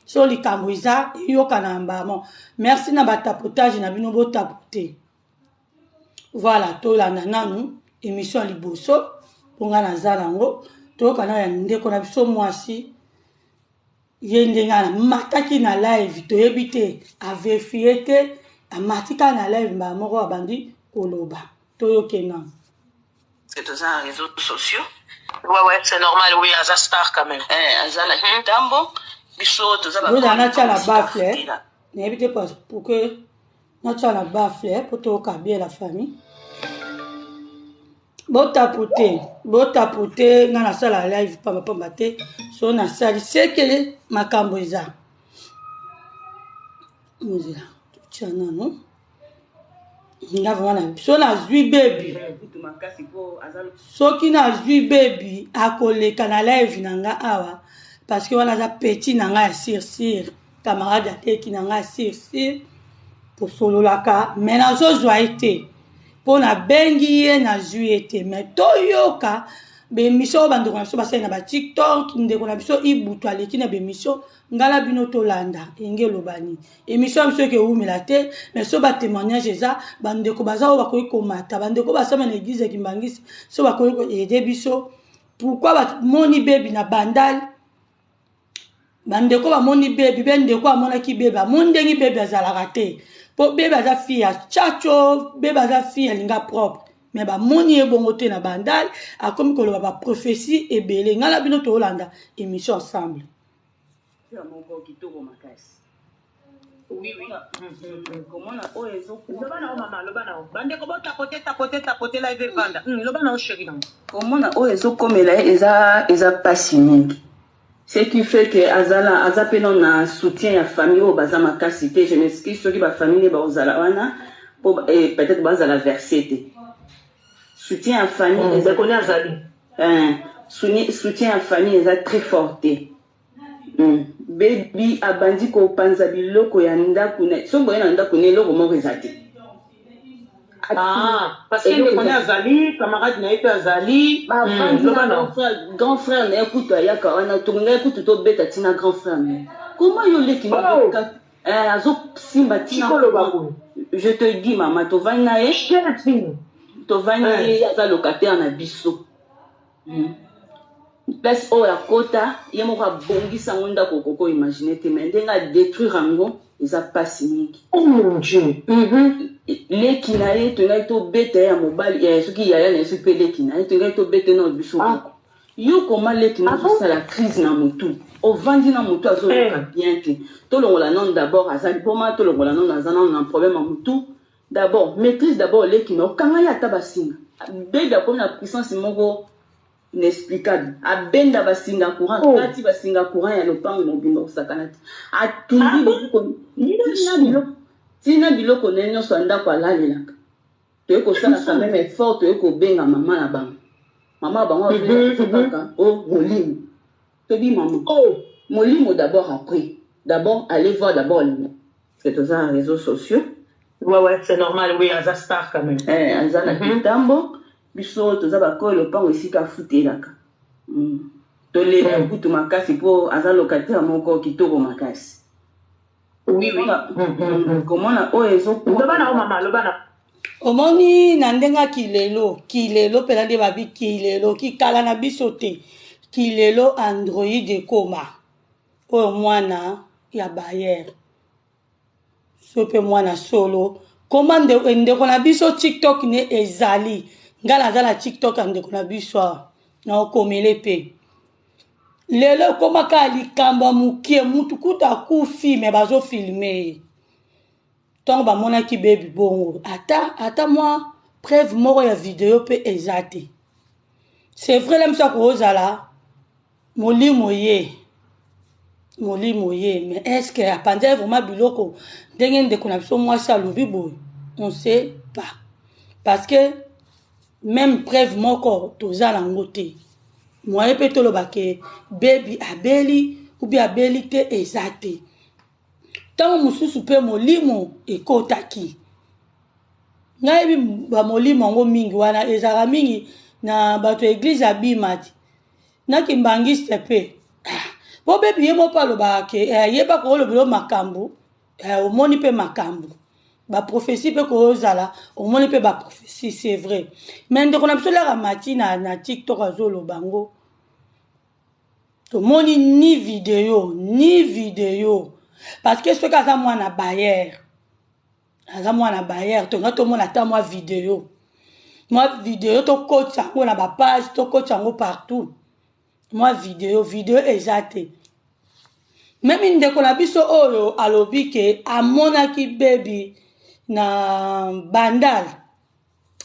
So likambo eza eyokana na mbamo. Merci na batapotage na bino, botapote. Voilà, tolanda nanu émission ya liboso mpo ngai naza nango. Toyoka nano ya ndeko na biso mwasi, ye ndenge amataki na live, toyebi te, avérifier te, amati kaka na live mbala moko abandi koloba. Toyoke nanu. Que toza na réseaux sociaux. Ouais, c'est normal, oui, aza star quand même. Eh, aza na Kitambo, biso toza. Oza natya na baffle, nayebi te pourquoi natya na baffle, mpo toyoka bien. La famille, botapote, botapote. Nga nasala live pambapamba te. So nasali sekele, makambo eza nzela. Totya nanu nga vraiment na so nazwi bebi. Soki nazwi bebi, akoleka na live na nga awa, parce que wana aza petit na nga ya sûr sûr, camarade ateki na nga ya sûr sûr, tosololaka. Mais nazozwa ye te mpo nabengi ye, nazwi ye te. Mais toyoka baémission oyo bandeko na biso basali na baTikTok. Ndeko na biso Ibutu aleki na baémission. Ngai na bino tolanda enge eloba nini. Émission ya biso eke ewumela te, mais so batémoignage eza, bandeko baza oyo bakoki komata, bandeko basama na église ya Kimbangisi, so bakoki koaider biso. Pourquoi bamoni bebi na Bandal? Bandeko bamoni bebi mpe ndeko amonaki bebi, amoni ndenge bebi azalaka te, mpo bebi aza fille ya chacho, bebi aza fille alinga propre. Mais bamoni ye bongo te na Bandal, akomi koloba baprophétie ebele. Ngai na bino toolanda émission ensemble. Moko kitoko makasi. Oui. Komona oyo Loba na yo, mama, loba na yo. Bandeko, botapote, tapote, tapote live evanda. Loba na yo, chéri na. Komona oyo ezokomela ye eza mpasi mingi, ce qui fait que azala aza mpe nano na soutien ya famille oyo baza makasi te. Je m'excuse soki bafamille nde bakozala wana mpo peut-être bazala vexé te. Soutien ya famille eza Ndeko ne azali. Soutien ya famille eza très fort te. Bebi abandi kopanza biloko ya ndako na soki boye na ndako na eloko moko eza te. Ah, parce que ndeko ne azali, camarade na ye mpe azali. Bavandi Loba na na yo. Grand frère na ye kutu ayaka wana, tolingai kutu tobeta ntina grand frère na ye. Koma yo leki Oh. Azosimba ntina. Tikoloba boye. Je te dis, mama, tovandi na ye. Quelle fille. Tovandi na ye, aza locataire na biso. Place oyo akota, ye moko abongisa yango, ndako okoko imagine te, mais ndenge adétruire yango eza mpasi mingi. Oh mon Dieu. Leki na ye, tolingai tobeta ye ya mobali, soki yaya na ye, soki mpe leki na ye, tolingai tobeta na biso moko. Yo koma leki na Ah bon? ozosala crise na motu, ovandi na motu, azoyoka bien te. Tolongola nano d'abord, aza liboma, tolongola nano, aza nano na problème ya motu. D'abord maîtrise, d'abord leki na okanga ye ata basinga. Bebi akomi na puissance moko inexplicable, abenda basinga courant. Kati basinga courant ya lopango mobimba, kosakana te. Atumbi Ah bon? biloko tina biloko, tina biloko na ye nyonso ya ndako alalelaka. Toye kosala quand même effort, toye kobenga mama na bango. Mama na bango azoyeba biso kaka o molimo. Tobi mama molimo d'abord, après d'abord aller voir d'abord limo, parce que toza na réseaux sociaux. Ouais, c'est normal, oui, aza star quand même. Eh, aza na Kitambo, biso toza bakoyo lopango esika afutelaka. Tolela kutu makasi mpo aza locataire moko kitoko makasi. Oui. Komona oyo Loba na yo, mama, loba na. Omoni na ndenge ya kilelo, kilelo mpena nde babi kilelo, kikala na biso te. Kilelo android ekoma oyo mwana ya bayer so mpe mwana solo. Koma ndeko na biso TikTok ne ezali. Ngai naza na TikTok ya ndeko na biso awa, na okomele mpe lelo ekóma kaka likambo ya mokie, mutu kuta akufi, mais bazofilmer ye. Ntango bamonaki bebi bongo, ata mwa preuve moko ya video mpe eza te. C'est vrai, la miso akozala molimo ye, molimo ye, mais est ce que apanzaki vraiment biloko ndenge ndeko na biso mwasi alobi boye? On sait pas, parce que même preuve moko toza nango te. Moye mpe toloba ke bebi abeli ubi abeli te, eza te. Ntango mosusu mpe molimo ekotaki. Ngai yebi bamolimo yango mingi wana ezalaka mingi na bato ya église ya Bima ti na kimbangiste mpe. Ah, Mpo bebi ye moko alobaka ke eh, yeba koolobela makambo eh, omoni mpe makambo baprophetie mpe kozala omoni mpe baprophetie, c'est vrai. Mais ndeko na biso laka mati na TikTok azoloba yango, tomoni ni video ni video, parce que soki aza mwana bayer, aza mwana bayer, tonga tomona ata mwa video, mwa video tokotisa yango na bapage, tokotisa yango partout. Mwa video, video eza te. Meme ndeko na biso oyo alobi ke amonaki bebi na Bandal,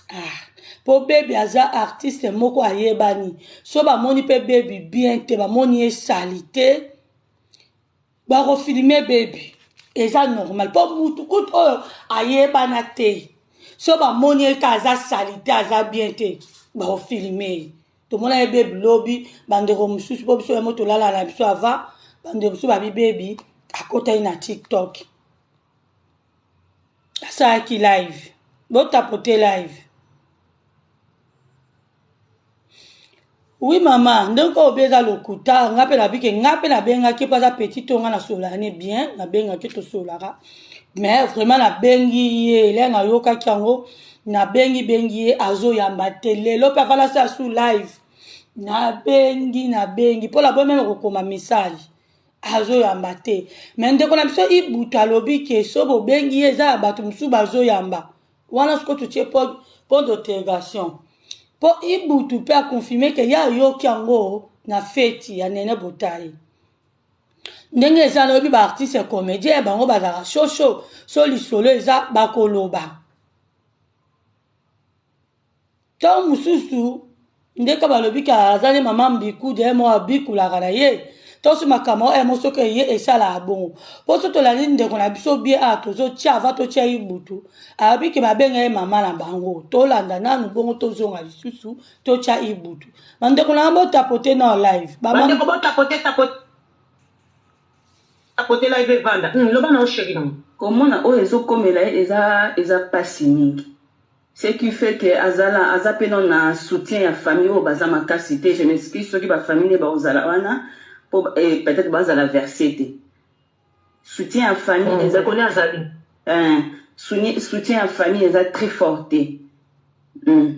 ah, mpo bebi aza artiste moko ayebani. So bamoni mpe bebi bien te, bamoni ye sali te, bakofilme bebi, eza normal. Mpo mutu kutu oyo ayebana te, so bamoni ye ka aza sali te, aza bien te, bakofilme ye. Tomona ye bebi lobi, bandeko mosusu, mpo biso yamo tolala na biso avant, bandeko mosusu babi bebi akotaki na TikTok, asalaki live. Botapote live. Oui mama, ndenge oyo eza lokuta. Nga mpe nabike, nga mpe nabengaki mpo aza petit to nga nasolaka ne bien, nabengaki, tosolaka. Mais vraiment nabengi ye ele, nayokaki yango, nabengi bengi ye, azoyamba te. Lelo mpe afanda se asu live, nabengi nabengi mpo na boye meme kokoma message, azoyamba te. Mais ndeko na biso Ibutu alobi ke so bobengi ye, eza ya bato mosusu bazoyamba wana. Sikoyo totie point d'interrogation, mpo Ibutu mpe aconfirme ke ye ayoki yango na feti ya Nene Botai. Ndenge eza, nayebi baartiste comédien, bango bazalaka shosho, so lisolo eza bakoloba. Ntango mosusu ndeka balobi ka aza ne mama mbikude, ye moko abikulaka na ye toso makambo oyo mo soki eye esalaka bongo. Mpo so tolandi ndeko na biso bien awa, tozotia ava totia Ibutu alobi ke babenga ye mama na bango. Tolanda nanu bongo, tozonga lisusu, totia Ibutu. Bandeko na bango, botapote na live. Bandeko, botapote, tapote, tapote live evanda. Loba na yo, chéri nango. Komona oyo ezokomela ye eza pasi mingi, ce qui fait que azala aza mpe no na soutien ya famille oyo baza makasi te. Je m'excuse soki bafamille nde bakozala wana po peut-être bazala verse te. Soutien ya famille eza Ndeko ne azali soutien ya famille eza très fort te.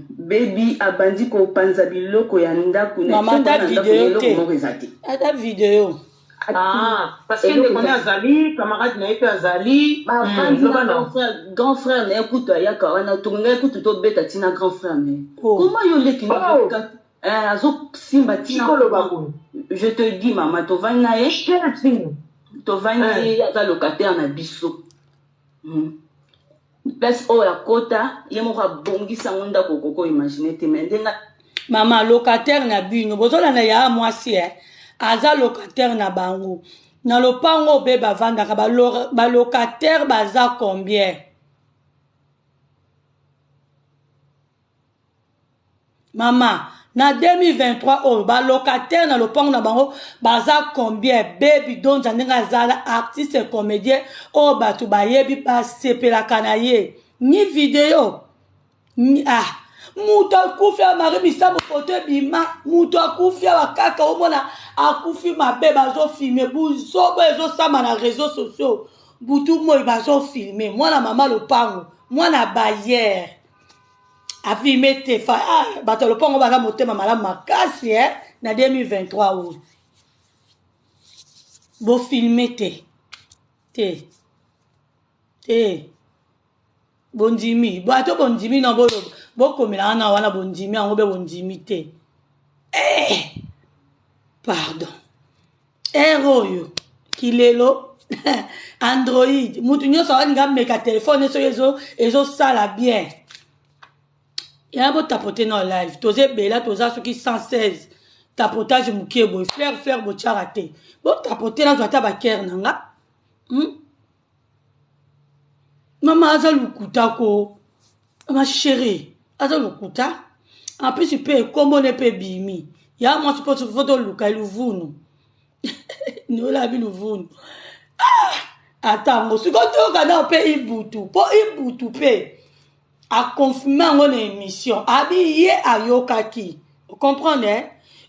Baby abandi kopanza biloko ya ndako na Mama, ata na ndako video eloko te. moko eza te. Ata video. Ah, parce que Eloko ndeko ne eza azali camarade na ye mpe azali. Bavandi Loba na na grand frère, grand frère na ye kutu ayaka wana, tolingai kutu tobeta ntina grand frère na ye. Oh. Koma yo leki na Oh. azosimba ntina. Tikoloba boye. Je te dis mama, tovandi na ye. Quel Tovandi na ye, aza locataire na biso. Place oyo akota, ye moko abongisa yango, ndako okoko imagine te, mais ndenge Mama locataire na bino, bozolanda ya mwasi eh? Aza locataire na bango na lopango oyo mpe bavandaka. Balocataire baza combien, mama? Na 2023 oyo, balocataire na lopango na bango baza combien? Bebi Donza, ndenge azala artiste comédien oyo bato bayebi, basepelaka na ye, ni video ni, ah, moto akufi amari misambo, foto ebima, moto akufi awa kaka omona akufi mabe, bazofilme buzobo ezosama na réseau sociaux butu moi, bazofilme mwana mama lopango, mwana bayer afilme te. Fa ah, bato ya lopango baza motema malamu makasi eh? Na 2023 oyo bofilme te te te. Bondimi bato, bondimi na bokomela wana wana, bondimi yango mpe bondimi te. Eh! Pardon, ere oyo kilelo Android, mutu nyonso alinga ameka telefone soki ezosala bien. Ya botapote na live, toza ebela, toza soki 116. Tapotage mokie boye, fleur fleur botyaka te. Botapote, nazwa ata bakere na nga, Mama aza lokuta ko, ma chérie aza lokuta. En plus mpe ekombo ne mpe ebimi ya mwasi, mpo fo toluka luvunu, nolabi luvunu. Ah, atango sikoyo toyoka nao mpe Ibutu, mpo Ibutu mpe aconfirme yango na émission, abi ye ayokaki. Ocomprendre, eh?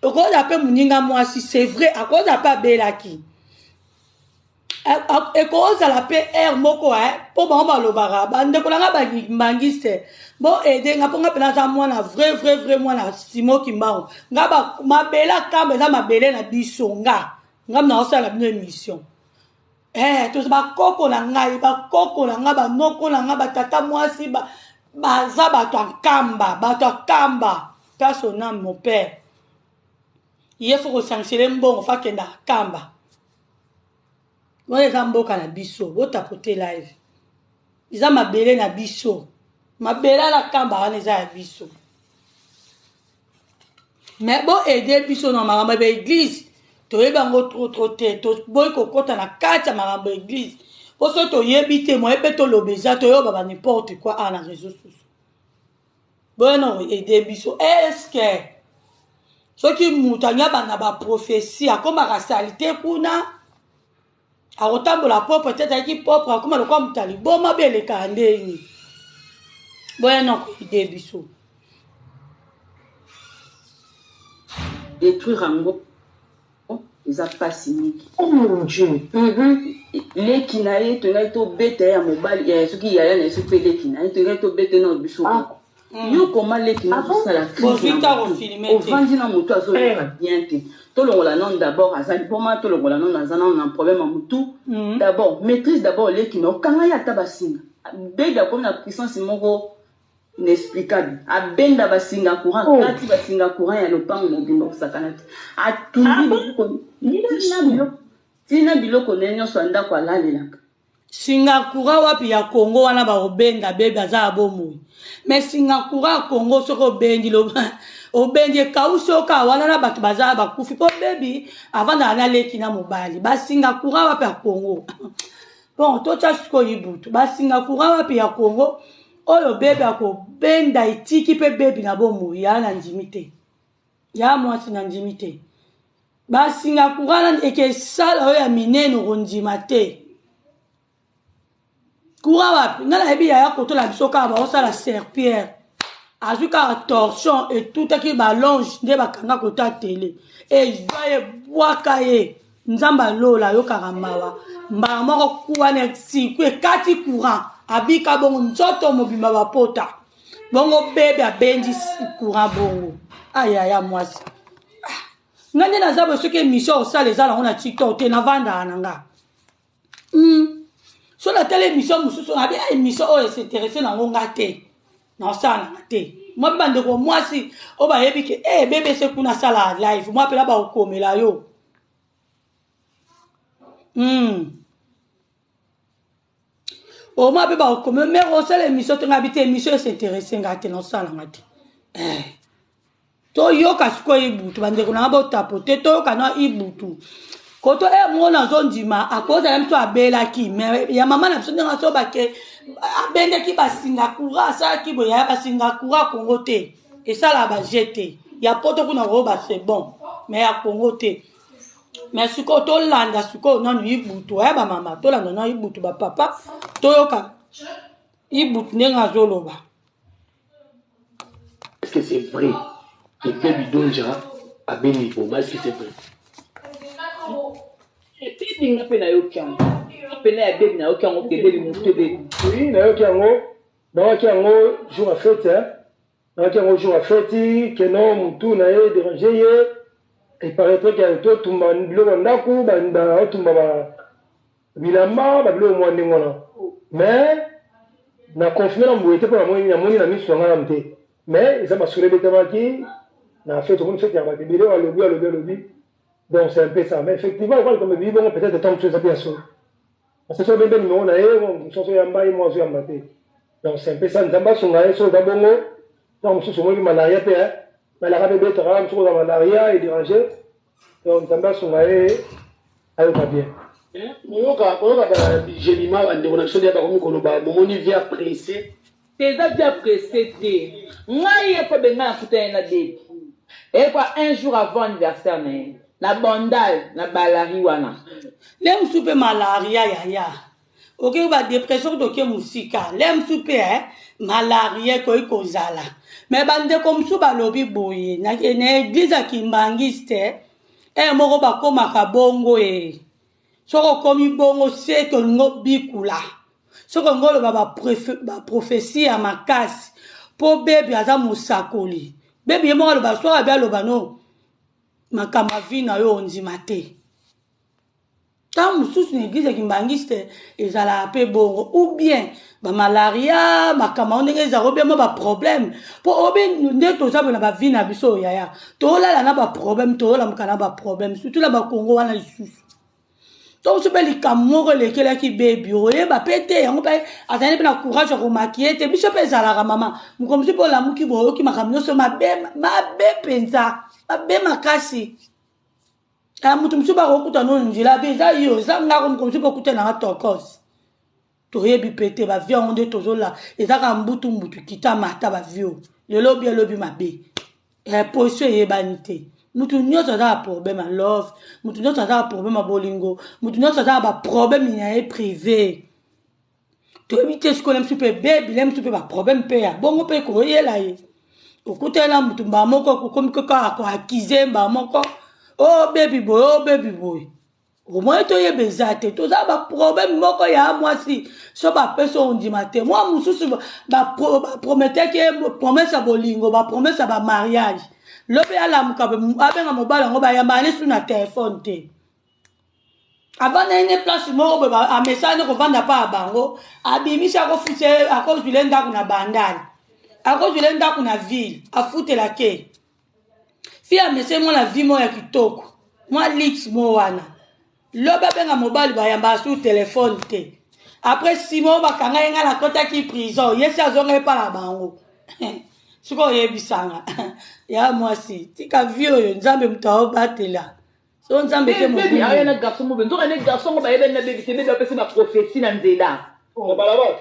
Okozala mpe moninga mwasi, c'est vrai, akozala mpe abelaki. Ekozala mpe heure moko mpo bango balobaka bandeko na nga balimbangiste bo aide nga mpo nga mpe naza mwana vrai vrai vrai mwana Simon Kimbangu. Nga mabele akamba eza mabele na biso, nga nga naosala bino émission. Toza bakoko na ngai, bakoko na ngai, banoko na ngai, batata mwasi baza bato ya Nkamba, bato ya Kamba. Paix son âme, mon père. Ye fo kosangisele mbongo fo akenda Kamba. Wana eza mboka na biso, botapote live, eza mabele na biso, mabele ala Kamba wana eza ya biso. Mais bo aide biso na makambo ya baeglise, toyebi yango trop trop te, toboyi kokɔta na kati ya makambo ya eglise mpo soki toyebi te, moye mpe toloba eza toyoba ba n'importe quoi awa na réseau sociaux. Boya na aide biso. Est-ce soki moto alingi abanda baprophétie, akomaka saleté kuna, akotambola propre te, azalaki propre, akoma lokola moto ya liboma, be elekaka ndeni? Boya na koaider biso. Détruire yango eza mpasi mingi. Oh mon Dieu. Leki na ye tongai tobeta ye ya mobali ya soki yaya na ye, soki mpe leki na ye tongai tobeta na biso. Yo koma leki na kosala crise na motu, ovandi na motu azoyoka bien te. Tolongola nano d'abord aza liboma, tolongola nano aza nano na problème ya motu. D'abord maîtrise d'abord leki na okanga ye ata basinga. Bebi akomi na puissance moko inexplicable, abenda basinga courant. Kati basinga courant ya lopango mobimba, kosakana te. Atumbi biloko ntina, biloko na ye nyonso ya ndako alalelaka. Singa courant wapi ya Congo wana bakobenda? Bebi aza ya bomoi, mais singa courant ya Congo, soki obendi, obendi ekausi oka wana na bato baza bakufi, mpo bebi avandaka na leki na mobali. Basinga courant wapi ya Congo? Bon, totya sikoyo Ibutu. Basinga courant wapi ya Congo oyo bebi akobenda etiki mpe bebi na bomoi? Ya na ndimi te, ya mwasi na ndimi te. Basinga courant eke esala oyo ya minene, okondima te. Courant wapi? Ngai nayebi yaya kotola biso kaka baosala serpillère, azwi kaka torchon, etutaki balonge nde bakanga kota tele, ezwa ye, bwaka ye. Nzambe alola ayokaka mawa. Mbala moko kuwana siku ekati courant, abika bongo nzoto mobimba bapota bongo. Bebe abendi courant bongo. Ayaya mwasi, ngai nde naza boye. Soki émission osala eza nango na TikTok te, navandaka na nga. So natala émission mosusu, nabi émission oyo es'intéresser nango nga te, naosala nanga te. Mwa mpe bandeko mwasi oyo bayebi ke e bbc kuna asala live, mwa mpena bakokomela yo. Omwa mpe bakokomela mare osala émission te, ngai bi te, émission es'intéresser nga te, naosala nga te. Toyoka sikoyo Ibutu. Bandeko na nga, botapo te, toyoka na Ibutu koto e moko nazondima akozala biso abelaki, mais ya mama na biso ndenge aso bake abendaki basinga courant, asalaki boye. Ya basinga courant Kongo te, esalaka baje te. Ya poto kuna koyoba, c'est bon, mais ya Kongo te. Mais sikoyo tolanda sikoyo nanu Ibutu. Aya bamama, tolanda nanu Ibutu. Bapapa, toyoka Ibutu ndenge azoloba. Est-ce que c'est vrai que Baby Donja abeli liboma? Est-ce que c'est vrai? Ebebi, nga mpe nayoki yango mpena ya bebi, nayoki yango ke bebi motu ebebi. Oui, nayoki yango, nayoki yango jour ya fête, nayoki yango jour ya fête ke non, motu na ye dérange ye. Il paraîtrait ke totumba biloko ya ndako, baotumba bilamba, babiloko mwa ndenge wana, mais na confirme na boye te, mpo namoni, namoni na miso na ngai nanu te. Mais eza masolo ebetamaki na fête. Omoni fête ya bato ebele, alobi, alobi, alobi. Donc c'est un peu ça. Mais effectivement, lokola likambo ebibi bongo, peut-être ntango mosusu eza mpe ya solo, parce que soki obembe numéro na ye, mosusu azoyamba ye, mo azoyamba te. Donc c'est un peu ça. Nzambe asunga ye. So eza bongo, ntango mosusu omoni malaria mpe, malaria mpe ebetaka mosusu, oza malaria edérange. Donc Nzambe asunga ye, ayoka bien. Koyoka, koyoka bajelima, bandeko na biso nde bakomi koloba, bomoni via pressé. Te, eza via pressé te. Ngai ye mpo bengai, nakutani na bebi eyekwa un jour avant anniversaire na ye na Bandal na balari wana. Nde mosusu mpe malaria, yaya. Okoki ba depression kutu oke mosika le mosusu mpe eh, malaria ekoki kozala me bandeko mosusu balobi boye na, na eglize ya kimbangiste eh, moko bakomaka bongo e soki okomi bongo seke olingi obikula soki olingi oloba baprofesi ya makasi mpo bebi aza mosakoli bebi ye moko aloba soki abi aloba no makambo ya vi na yo ondima te ntango mosusu na eglise ya kimbangiste ezalaka mpe bongo ou bien bamalaria makambo yango ndenge ezalaka obia mwa baproblème mpo obi nde toza boye na bavi na biso oyo yaya tolala na baproblème tolamuka na baproblème surtout na bakongo wana lisusu to mosusu mpe likambo moko elekelaki bebi oyeba mpe te yango mpe azali mpe na courage ya komakie te biso mpe ezalaka mama mokolo mosusu mpe olamuki boyoki makambo nyonso mabe mabe mpenza mabe makasi Ah, moto mosusu bakokuta no nzela be eza yo eza ngako mokolo mosusu mpe okuta nanga tokos toyebi mpe te bavie yango nde tozola eza kaka mbutu mbutu kita mata bavie oyo lelo obi elobi mabe eh, position eyebani te moto nyonso aza na problème ya love moto nyonso aza na problème ya bolingo moto nyonso aza na baproblème na ye privé toyebi te sikoyo na biso mpe bebi na biso mpe baproblème mpe ya bongo mpe koyela ye okutani na motu mbala moko okomi kaka koakize mbala moko o oh, bebi boye o oh, bebi boye omoi toyeba eza te toza baproblème moko ya mwasi so bapesi ondima te mwa mosusu baprometaki ye promese ya bolingo bapromese ya bamariage lobi alamuka abenga mobali yango bayambana lisu na telefone te avanda ye nde place moko boye amesani kovanda pa ya bango abimisi akofutisa akozwile ndako na bandal akozwile ndako na ville afutela ke fi amese mwana vie moko ya kitoko mwa lix mo wana lobi abenga mobali bayambaka sur telefone te après simo bakanga ye ngai nakotaki prison ye si azonga epa na bango sikoyo oyebisanga ya mwasi tika vie oyo nzambe moto aobatela so nzambe te bebi aya na garçon mobe nzoka nde garçon ngo bayebani na bebi te bebi apesi ba prophétie na nzela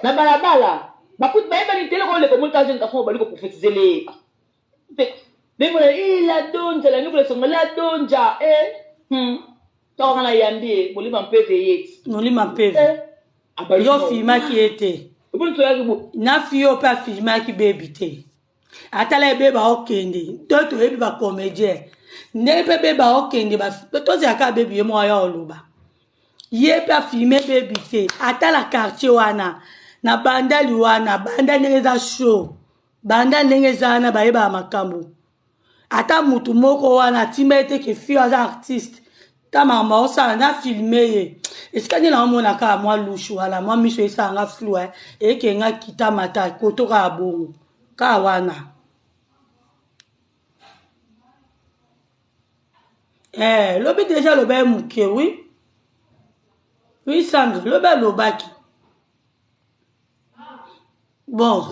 na balabala bakuti bayebani te eloko oleka omoni kaka jeune garçon obali koprophétisele ye bemona e la donja la mikola songa la donja e toko nga nayambi ye molima mpeve ye ti molima mpeve eh. yo filmaki ye te na fi yo mpe afilmaki bebi te atala ebeba okende to toyebi bacomédien ndenge mpe beba okende tozela kaka bebi ye moko aya oloba ye mpe afilme bebi te atala quartier wana na bandali wana banda ndenge eza show banda ndenge eza wana bayebaka makambo ata mutu moko wana atimba ye te ke fio aza artiste ta makambo aosala na filme ye esika nde naomona kaka mwa lushu wana mwa miso esala nga flu eh. eke nga kita mata koto kaka bongo kaka wana eh, lobi deja aloba ye moke wi wi sandre lobi alobaki bon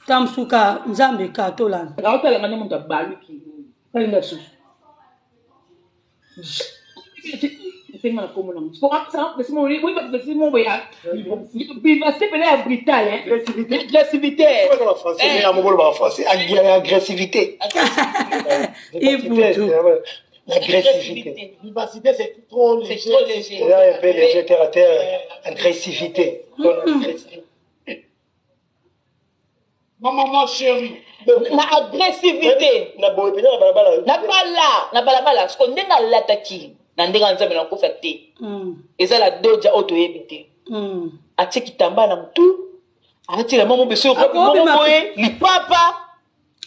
ta mosusu ka nzambe ka tolanda aotala nga nde moto abaluki alinga susu esenga na kombo nango vivacité pena ya brutal agressivité agressivité ibutu L'agressivité. Vivacité, c'est trop léger. C'est trop léger. Là, un peu léger, terre à terre. Agressivité. Mmh. Maman, ma chérie. Na agressivité. Na boye mpenza na balabala. Na bala, na balabala. Siko ndenge alataki na ndenge ya Nzambe nakosa te. Eza la doja oyo toyebi te. Atie kitambala na mutu, alati elamba moko boye, moko boye, lipapa.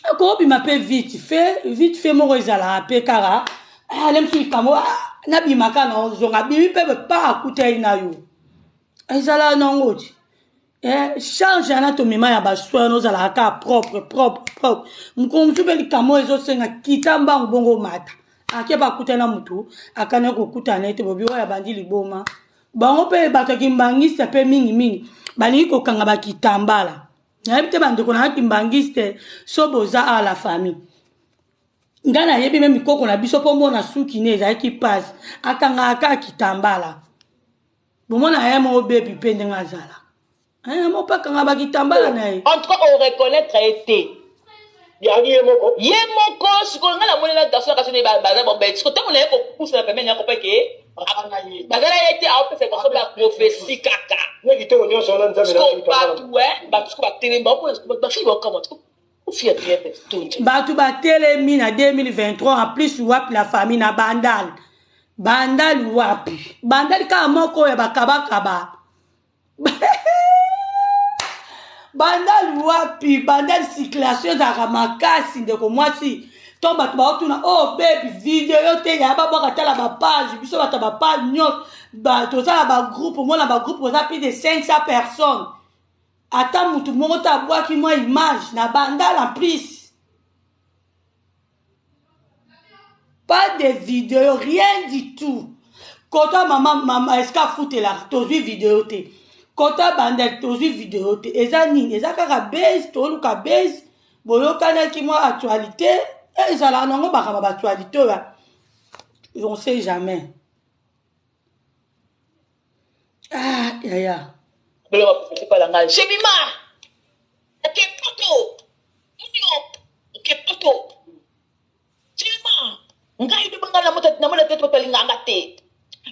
Akobima mpe vite fait, vite fait moko ezalaka mpe kaka ale mosusu likambo nabima kaka na ozonga abimi mpe pa akutani na yo ezalaka nango ti eh, charge yana tomema ya basoin wana ozalaka kaka propre propre propre mokolo mosusu mpe likambo oyo ezosenga kita mbangu bongo omata ake bakutani na motu akani kokutana ete bobi oyo abandi liboma bango mpe bato ya kimbangiste mpe mingimingi balingi kokanga bakitambala nayebi te bandeko na nga kimbangiste so boza awa la famille ngai nayebi me mikoko na biso mpo mona suki ne ezalaki mpasi akangaka kaka kitambala bomona ye moko bebi mpe ndenge azala eh, moko mpe akanga bakitambala na ye en tout cas oreconnaitre ye te yangi ye moko ye moko sikoyo ngai namoni na garçon na garçon baza bobeti sikoyo ntango naye kopusana pembeni ya kopeke bazala ye te aopesa garçon ba prophetie kaka. kitoko nyonso wana Nzambe na Sikoyo bato eh, bato sikoyo batelemi baomona bafille baokamwa ofia bien mpe tonje. Bato batelemi na 2023 en plus wapi la famille na Bandal. Bandal wapi? Bandal kaka moko ya bakabakaba. Bandal wapi? Bandal circulation ezalaka makasi ndeko mwasi. To bato baotuna oh baby video te ya babwaka tala bapage biso bato ya bapage nyonso tozala bagroupe omona bagroupe oza plus de 500 personnes ata motu moko te abwaki mwa image na Bandal en plus pas de video rien du tout kota mama mama esika afutelaka tozwi video te kota Bandal tozwi video te eza nini eza kaka base toluka base boyokanaki mwa actualité ezalaka nango makambo ba actualité oyo on sait jamais ah yaya Bolo baprofete pala ngai Jemima oke poto munio oke poto Jemima ngai nde banga namona te bato balingaka nga te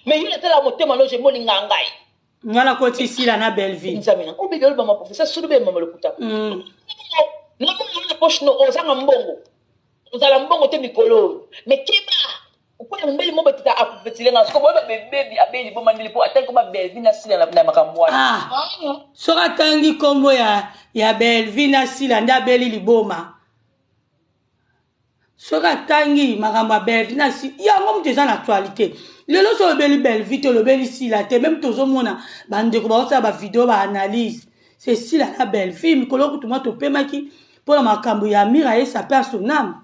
mais yo natala motema no jemima olingaka ngai nga nakoti Sila na Bellevue Nzambe na obeli oloba maprofesa solo be mama lokuta. Namona na poche no ozanga mbongo ozala mbongo te mikolo oyo mais keba okoya mobeli mo beteta aprofetile nga siko boyeba bebebi abeli liboma ndeli mpo atangi koma Bellevue na Sila na makambo wana. Ah, soki atangi nkombo ya Bellevue na Sila nde abeli liboma. Soki atangi makambo ya Bellevue na Sila yango moto eza na actualité lelo so olobeli Bellevue te olobeli Sila te meme tozomona bandeko baosala bavideo baanalyse c'est Sila na Bellevue mikolo kutu mwa topemaki mpona makambo ya Amira esa pe asonam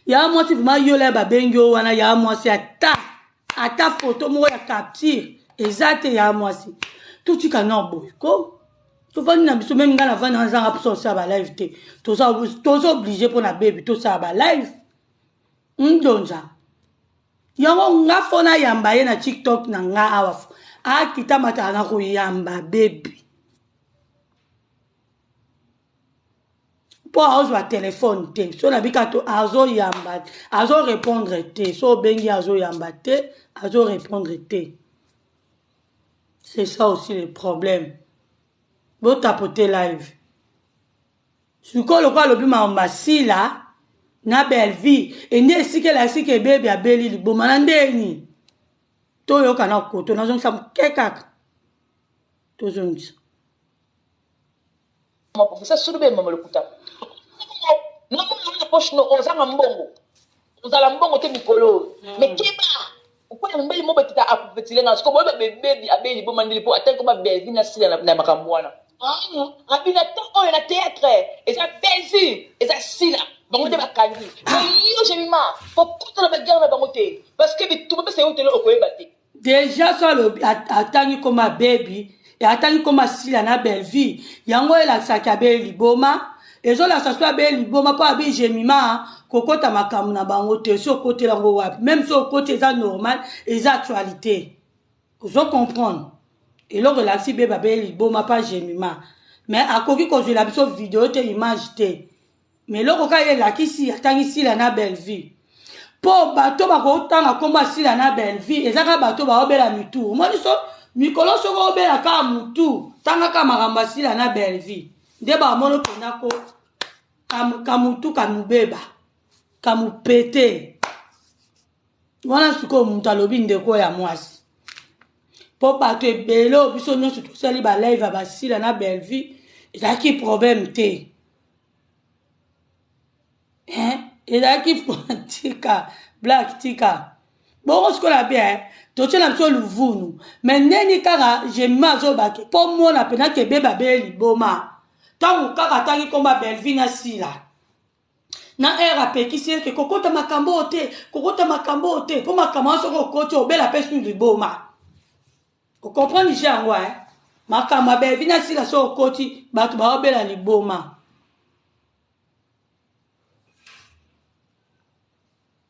ya mwasi vraimen yola ya babengi yo wana ya mwasi ata foto moko ya capture eza te ya mwasi totika na boye ko tovandi na biso meme ngai navandi nazanga mposa osala balive te toza oblige mpo na bebi tosala balive ndonja yango nga fo nayamba ye na TikTok na nga awa akita matala na koyamba bebi mpo azwa telefone te so nabika to azoyamba azorépondre te so obengi azoyamba te azorépondre te c'est ça aussi le problème botapote live sikoyo lokola alobi makambo Sila na Bellevue ende esika elakisi ke bebi abeli liboma na ndeni toyoka na koto nazongisa moke kaka tozongisa. Maprofesa solo be mama lokuta namona na poche no ozanga mbongo ozala mbongo te mikolo oyo mais keba okoya mobeli mo beteta aprofetile nga siko boyeba bebebi abeli liboma ndeli mpo atangi koma Bellevue na Sila na makambo wana abi na temps oyo na théâtre eza Bellevue eza Sila bango nde bakangi mais yo Jemima kokota na baguerre na bango te parce que bitumba pesa yo tele okoyeba te. Deja so alobi atangi koma bebi atangi koma Sila na Bellevue yango elakisaki abeli liboma ezolakisa so abeli liboma mpo abi Jemima kokota makambo na bango te so okotela yango wapi meme so okoti eza normal eza actualité ozo comprendre eloko elakisi bebe abeli liboma pa Jemima mais akoki kozwela biso video te image te mais eloko kaka ye elakisi atangi Sila na Bellevue mpo bato bakotanga nkombo ya Sila na Bellevue eza kaka bato baobela mitu omoni so mikolo soki obela kaka mutu tanga kaka makambo ya Sila na Bellevue nde bamoni okenda ko kamutu kamubeba kamupete wana sikoyo moto alobi ndeko ya mwasi mpo bato ebele oyo biso nyonso tosali balive ya basila na Bellevue ezalaki problème te ezalaki tika black tika bongo sikoyo na bien totie na biso luvunu me ndeni kaka Jemima azobaki mpo mona mpena kebeba bele liboma ntango kaka atangi komba Bellevue na Sila na aire apekisi eke kokota makambo oyo te kokota makambo oyo te mpo makambo wana soki okoti obela mpe su liboma okomprendre je yango eh? Makambo ya Bellevue na Sila soki okoti bato baobela liboma.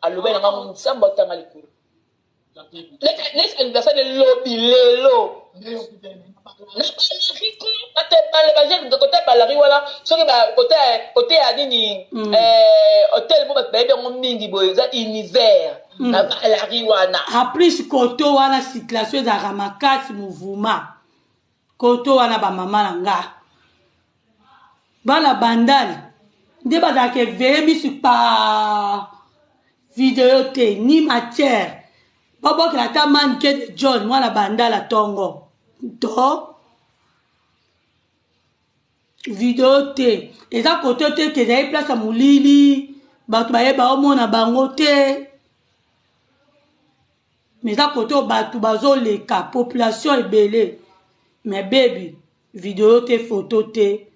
Alobi na ngai Nzambe atanga likolo neti anniversaire ne lobi lelo na kote balari wana soki kote ya nini hotel mo bato bayebi yango mingi boye eza univers na balari wana. En plus koto wana circulation ezalaka makasi mouvement. Koto wana bamama na nga bana bandali nde bazalaka eveye misu pa video te ni matière babwakela ata manike de john mwana bandala tongo to video te eza kote te ke ezali place ya molili bato baye baomona bango te mais eza kote oyo bato bazoleka population ebele mais bebi video te foto te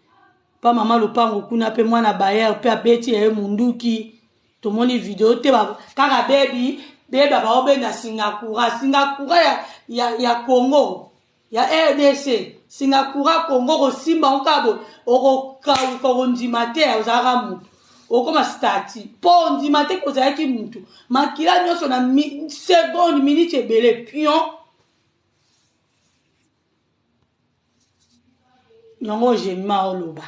pa mama lopango kuna mpe mwana bayer mpe abeti ya ye munduki tomoni video te kaka bebi bebi abaobenda singakura singakura ya, ya, ya congo ya rdc singakura congo okosimba yango kaka boye okokauka okondima te ozalaka motu okoma stati mpo ondima te kozalaki motu makila nyonso na mi, seconde minute ebele pion yango jemima oloba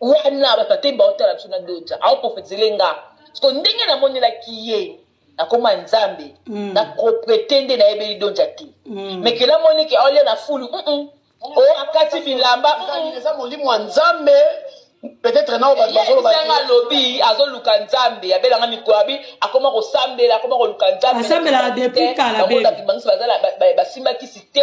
Wana bato ate baotala biso na dodja aoprofetizele nga siko ndenge namonelaki ye nakoma nzambe na proprete nde nayebeli dodja te mais kela moni ke aolia na fulu o akati bilamba Eza molimo ya nzambe peut-être nao bato bazoloba yebisanga alobi azoluka nzambe abelanga mikolo abi akoma kosambela akoma koluka nzambe Asambelaka depuis kala, baby. Bangisi bazala basimbakisi te.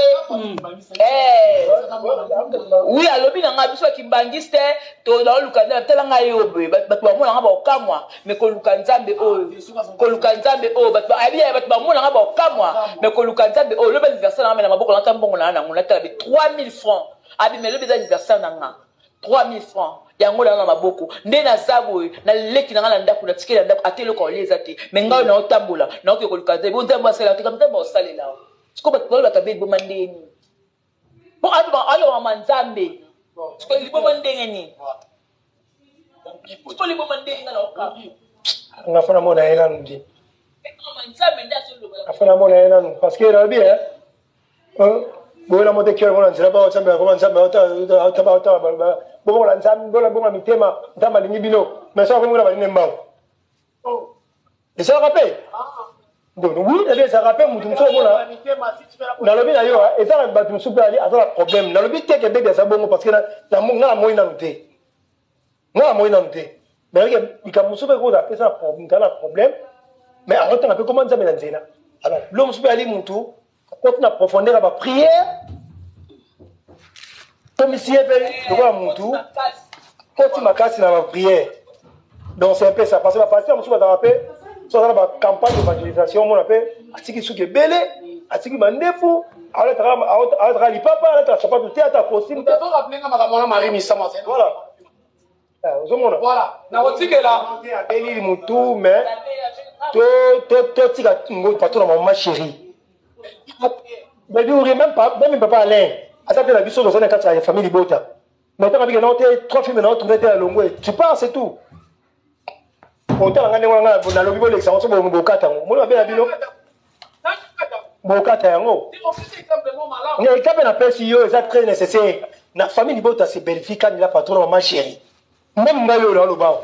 Oui, alobi na ngai biso bakimbangiste tolaoluka nzambe tala ngai yo boye bato bamona ngai bakokamwa me koluka nzambe oyo koluka nzambe oyo bato ayebi bato bamona ngai bakokamwa me koluka nzambe oyo lobi anniversaire na ngai me na maboko nata mbongo na nango natala bi 3000 francs abi me lobi eza anniversaire na ngai 3000 francs yango na na maboko nde naza boye naleki na ngai na ndako natikeli na ndako ata eloko olie eza te me ngai oyo naotambola naoke koluka nzambe bo nzambe asalela te nzambe aosalela sikoyo bato balobaka be liboma ndenge nini po alobama nzambe sikoyo liboma ndenge nini sikoyo liboma ndenge nga na okaba Nga fana mona ye nanu di. Nzambe nde azoloba. Afana mona ye nanu parce que nalobi eh boyela mote kiole mona nzela bao nzambe akoma nzambe bobongola nzambe bola bongola mitema nzambe alingi bino mais soki akomi kuna baline mbango esalaka mpe donc oui nabi ezalaka mpe motu mosusu omona nalobi na yo eza na bato mosusu mpe aza na problème nalobi te ke bebi aza bongo parce que nga namoi nanu te nga namoi nanu te mais likambo mosusu mpe koza apesa na na problème mais akotanga mpe koma nzambe na nzela alors bilo mosusu mpe ali motu akoti na profondeur ya baprière komisi ye mpe lokola motu koti makasi na baprière. Donc c'est un peu ça parce que bapasteur mosusu bazalaka mpe so aza na bacampagne d'évangélisation omona mpe atiki suki ebele atiki mandefu alataka lipapa alataka sapatu te ata costume te. Voilà, ozomona voilà nakotikela abeli motu mais totika patron na mama chérie baby uri même pas même papa Alain aza mpe na biso toza na kati ya famille libota mais ntango abike nao te trois films nao tourne te ya longwe tu pars c'est tout otala nga ndenge wana nga nalobi bolekisa yango so bokata yango moni mabe na bino bokata yango exemple napesi yo eza très nécessaire na famille libota. C'est Belgique la patronne mama chérie même ngai oyo naloba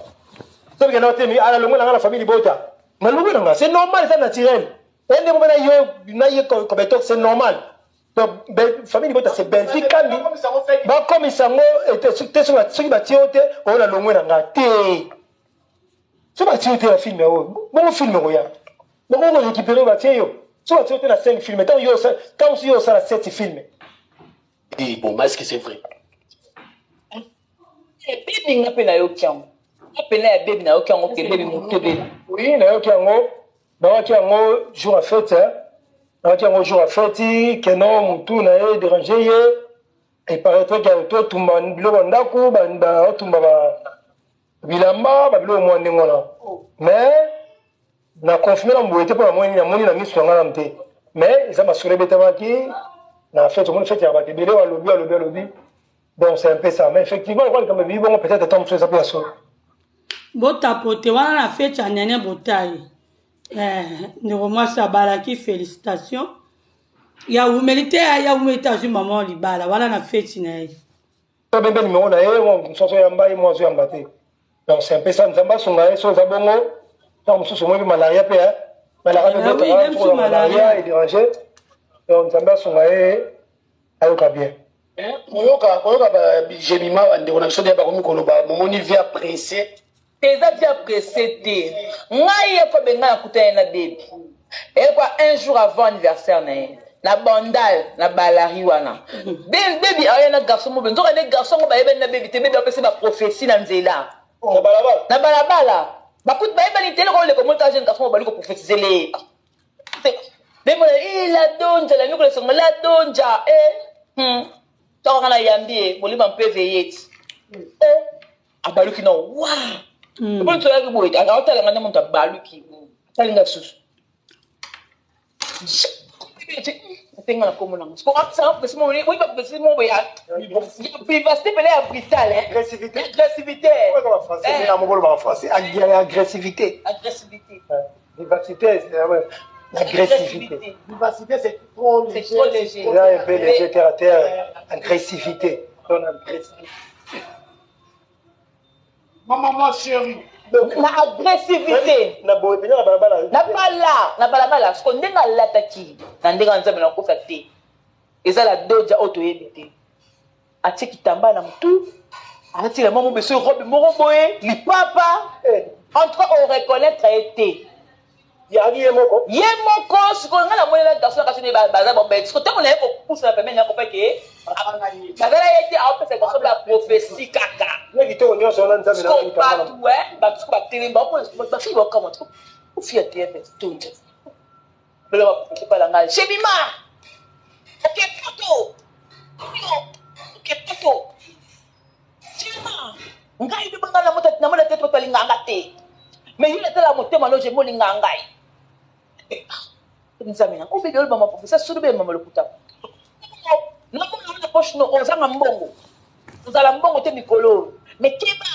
soki nao te ala longwe na nga na famille libota nalongwe na nga c'est normal, eza naturel ende moko na yo na ye kobetok c'est normal. Donc famille libota c'est Belgique kandi bakomisa yango te soki batie yo te oyo na longwe na nga te soki batie yo te na film oyo bongo film koya bongo korécupérer batie yo soki batie yo te na 5 film ntango yo ntango mosusu yo osala 7 film. Et bon, est-ce que c'est vrai? Bebi nga mpe nayoki yango nga pena ya bebi nayoki yango ke bebi motu ebebi. Oui, nayoki yango nayoki yango jour ya fête nayoki yango jour ya fête keno motu na ye dérange ye il paraîtrait ke totumba biloko ya ndako baotumba bilamba babiloko mwa ndenge wana mais na confirme na boye te mpo namoni namoni na miso na ngai nanu te mais eza masolo ebetamaki na fête omoni fête ya bato ebele alobi alobi alobi. Donc c'est un peu ça mais effectivement lokola likambo ebibi bongo peut-être ata mosusu eza mpe ya solo. Botapote wana na fete ya nene botai ndeko mwasi abalaki félicitation ya wumeli te ya wumeli te azwi mama libala wana na feti na ye. Bembe numéro na ye mosusu azoyamba ye mwa azoyamba te. Donc c'est un peu ça. Nzambe asunga ye so eza bongo ntango mosusu omoni mpe malaria mpe malaria mpe malaria edérange. Donc Nzambe asunga ye. Ayoka bien. Eh, koyoka koyoka ba jemima bandeko na biso nde bakomi koloba momoni via presse. Te, eza via presse te. Ngai ye fo benga nakutani na bebi ekwa un jour avant anniversaire na ye na bandal na balari wana. Bebi aya na garçon mobe, nzoka nde garçon ngo bayebani na bebi te. Bebi apesi ba prophétie na nzela, na balabala. Bakuti bayebani te. Eloko oleka omoni kaka jeune garçon mo bali koprophétisele ye. Bemona eh, la donja la mikolo esongo la donja eh. Ntango nga nayambi ye molimo mpe veyeti eh, abaluki na wa eboni toyaki boye, aotala nga nde moto abaluki, atali nga lisusu atenga na kombo nango vivacité pele ya brutal, agressivité. Agressivité. Français, agressivité. Agressivité. Vivacité, l'agressivité. Vivacité, c'est trop léger. C'est trop léger. Là, un peu léger, terre à terre. Agressivité. Ton agressivité. Maman, moi, chérie. Na agressivité. Na boye mpenza na balabala. Na bala na balabala. Siko ndenge alataki na ndenge ya Nzambe, nakosa te, eza la doja oyo toyebi te. Atie kitamba na motu, alati elamba mo beso, robe moko boye, lipapa. En tout cas, oreconnaître ye te. Yaki ye moko. Ye moko. Sikoyo ngai namonela garçon na kasi ne baza babete. Sikoyo ntango naye kopusa na pembeni, nakopa ke bazala ye te, aopesa garçon ba prophétie kaka. Ye kitoko nyonso wana, Nzambe. Sikoyo bato bato sikoyo batelemi, bafille bakamwa ofia te pe tonja lelo baprofeti pala ngai Jemima oke poto oke poto Jemima. Ngai mpe ngai namona te, bato balingaka te, mais yo natala motema no, Jemi olingaka ngai. Nzambe na obedi oloba maprofesa solo be mama lokuta. Namona na poche no ozanga mbongo, ozala mbongo te mikolo oyo, mais keba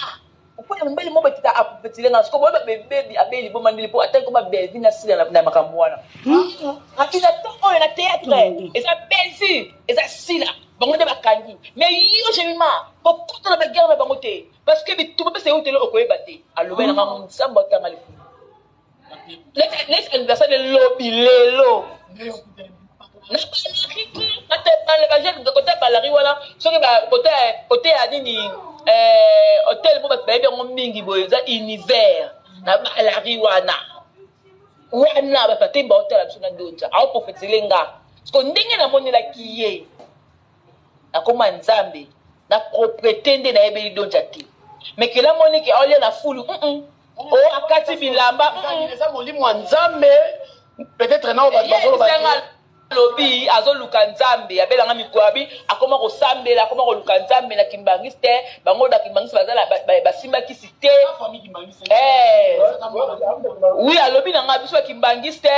okoya mobali mo betita aprofetile nga. Siko boyeba bebebi abeli liboma ndeli mpo ataki koma Belvi na sila na makambo wana api na temps oyo na théâtre eza Belvi, eza sila, bango nde bakangi. Mais yo Jemima, kokota na baguerre na bango te, parce que bitumba mpesa euteli okoyeba te. Alobai na nga Nzambe atanga likulu neti anniversaire lobi lelo na balari, kote balari wana, soki kote ya nini, hotel mo bato bayebi yango mingi boye, eza Univers na balari wana. Wana bato batemba baotala biso na donja aoprofetizele nga. Siko ndenge namonelaki ye nakoma Nzambe na propriété nde nayebeli donja te, mais kela moniki aolia na fulu o akati bilamba. Eza molimo ya Nzambe peut-être nao bato bazoloba. Alobi azoluka Nzambe, abelanga mikolo, abi akoma kosambela, akoma koluka Nzambe na kimbangisi te. Bango bakimbangisi bazala basimbakisi te. Oui, alobi na ngai biso bakimbangisi te,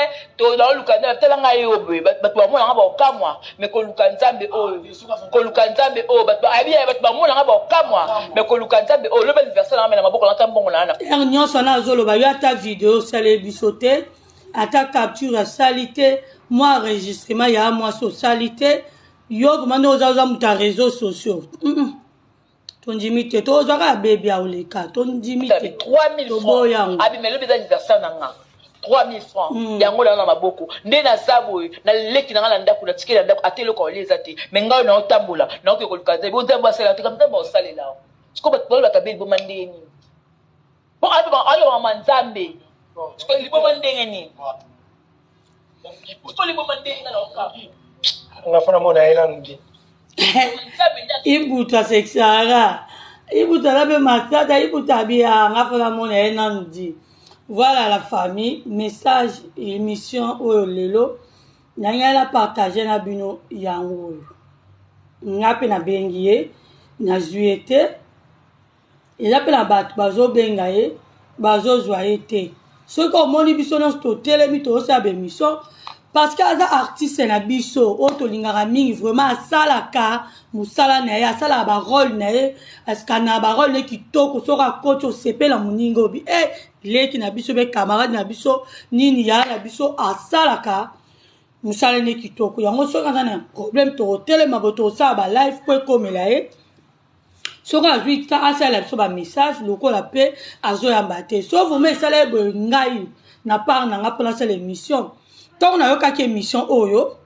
naoluka Nzambe. Tala ngai yo boye, bato bamonanga baokamwa, mais koluka Nzambe oyo, koluka Nzambe oyo, bato ayebi, bato bamonanga baokamwa, mais koluka Nzambe oyo. Lobi anniversaire nanga, me na maboko nata mbongo na Heure nyonso wana azoloba yo, ata video osali biso te, ata capture asali te, mwa enregistrement ya mwasi osali te. Yo vraiment nde oza moto ya réseaux sociaux. Tondimi te, tozwaka ya bebi aoleka, tondimi te. 3000 francs abima elobi eza anniversaire na nga, 3000 francs yango na maboko nde naza boye. Naleki na nga na ndako, natikeli na ndako, ata eloko olia eza te, mais ngai naotambola, naoke koluka Nzambe. Nzambe asalela te, Nzambe osalela. Sikoyo bato balobaka be liboma ndenge nini? Po alobaka Nzambe, sikoyo liboma ndenge nini? Sikoyo liboma ndenge nga naoka. Nga fana mona ye nanu bien. Ibutu asekisaka, Ibutu aza mpe matata. Ibutu abia nga mpona mona ye nanu di. Voilà la famille, message émission oyo lelo nangai na partage na bino yango oyo. Nga mpe nabengi ye, nazwi ye te. Eza mpe na bato bazobenga ye, bazozwa ye te. Soki omoni biso nyonso totelemi, tozosala baémission parce que aza artiste na biso oyo tolingaka mingi. Vraiment asalaka mosala na ye, asalaka barole na ye, asikana barole na ye kitoko. Soki akoti, osepela moninga obi e leki na biso be camarade na biso nini ya na biso, asalaka mosala ne kitoko yango. Soki aza na problème, tokotelema bo tokosala balive mpo ekomela ye. Soki azwi ta, asalela biso bamessage lokola mpe azoyamba te. So vraiment esala ye boye, ngai na part na nga mpona asala émission, ntango nayokaki émission oyo.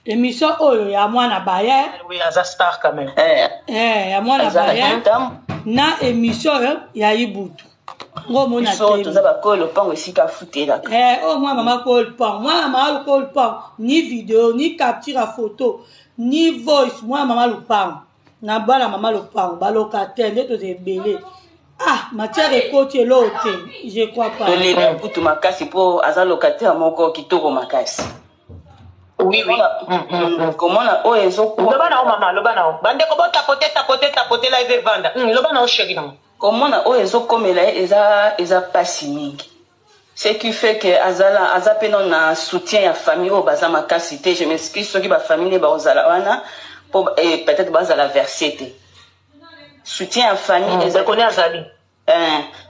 Émission oyo ya mwana bayer. Oui, aza star quand même. Eh, eh ya mwana bayer na émission ya Ibutu. Ngo mona biso toza bakoyo lopango esika afutelaka. Eh, oyo mwana mama koyo lopango, mwana mama koyo lopango, ni video, ni capture ya photo, ni voice, mwana mama lopango. Na bana mama lopango, ba locataire nde toza ebele. Ah, matière ekoti eloo te, je crois pas. Tolela kutu makasi mpo aza locataire moko kitoko makasi. Oui. Komona oyo ezokoma. Loba na yo mama, loba na yo. Bandeko botapote tapote tapote live evanda. Loba na yo chéri na. Komona oyo ezokomela ye eza pasi mingi. Ce qui fait que azala aza pe na soutien ya famille oyo baza makasi te. Je m'excuse soki ba famille ba ozala wana po peut-être bazala versé te. Soutien ya famille eza koni azali.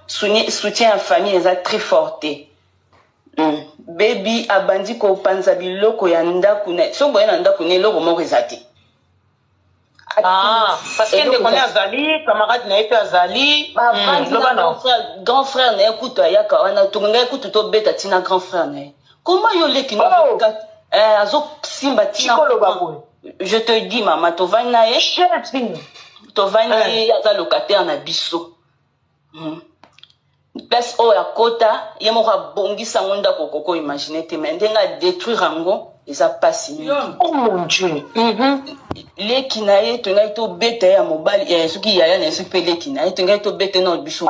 Soutien ya famille eza très fort te. Baby abandi kopanza biloko ya ndaku na so boye na ndaku ne eloko moko eza te. Ah, parce que ndeko ne azali, camarade na ye pe azali. Loba na grand frère na ye kutu ayaka wana, tokonga ye kutu tobeta tina grand frère na ye. Comment yo leki na azo simba tina. Je te dis mama, tovandi na ye. Tovandi na ye aza locataire na biso. Place oyo akota, ye moko abongisa ngo ndako koko imaginer te, mais ndenge a détruire yango eza pasi mingi. Oh mon Dieu. Leki na ye tongai tobeta ya mobali, soki yaya na ye soki pe leki na ye tongai tobeta na biso.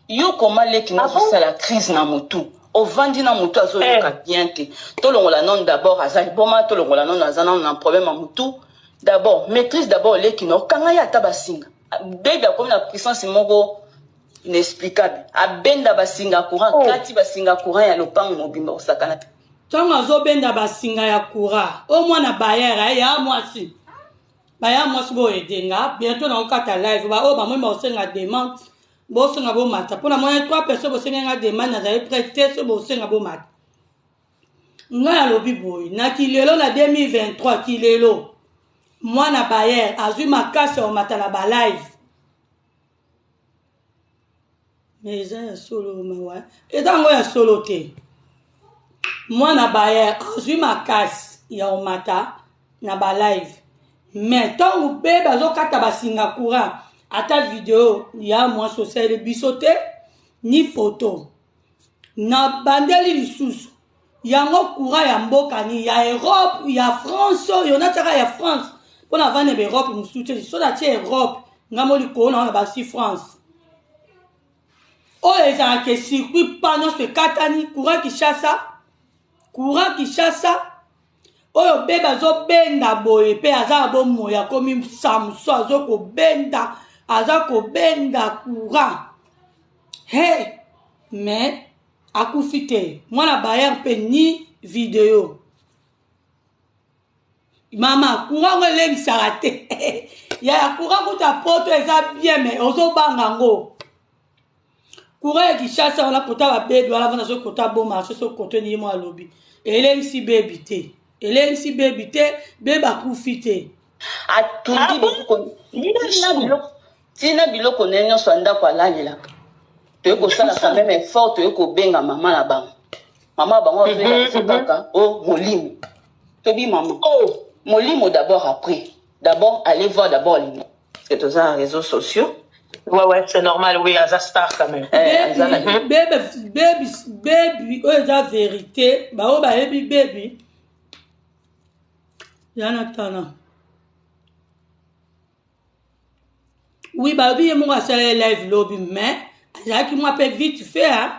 Yo koma leki na osala crise na motu. Ovandi na motu azoyoka bien te. Tolongola non d'abord aza liboma, tolongola non aza na problème ya motu. D'abord maîtrise d'abord leki na okanga ye ata basinga. Baby akomi na puissance moko inexplicable. Abenda basinga courant, kati basinga courant ya lopango mobimba osakana. Tango azobenda basinga ya courant, o mwana bayer ya mwasi. Baya mwasi bo edenga, bientôt na okata live ba o ba moi ba demande, bo senga bo mata. Pona moi 3 personnes bo senga demande na zali prêt te so bo senga bo mata. Nga alobi boy, na kilelo na 2023 kilelo. Mwana bayer azwi makasi ya mata na ba live. Mais eza ya solo mawa. Eza ngo ya solo te. Mwana bayer azwi makasi ya omata na ba live. Mais tango bebe azokata basinga courant, ata video ya mwa social biso te ni photo. Na bandeli lisusu yango courant ya mboka ni ya Europe ya France oyo nataka ya France pona vane ba Europe mususu te so na tie Europe ngambo likolo na basi France. Oyo ezalaka circuit pa nyonso ekatani courant Kinshasa, courant Kinshasa oyo bebe azobenda boye pe aza na bomoi akomi Samson azokobenda aza kobenda courant. Hey, mais akufi te mwana bayer pe ni video. Mama courant ngo elembisaka te. Ya courant kuta poto eza bien mais ozobanga ngo. Courant ya Kinshasa wana kota ba bebi wana vana so kota bon marché so koto ni mo alobi. Elembisi bebi te. Elembisi bebi te, bebe akufi te. Atundi biloko. Tina biloko ne nyonso ndako alalelaka. Toye kosala quand même effort, toye kobenga mama na bango. Mama bango azoyeba kaka oh molimo. Tobi mama. Oh molimo d'abord après. D'abord allez voir d'abord les parce que tous les réseaux sociaux. Ouais, c'est normal, oui, aza star quand même. Baby, baby, oh eza vérité. Ba oh ba baby baby. Yana tana. Oui, bah oui, moi c'est live lobby mais azalaki moi pe vite fait hein.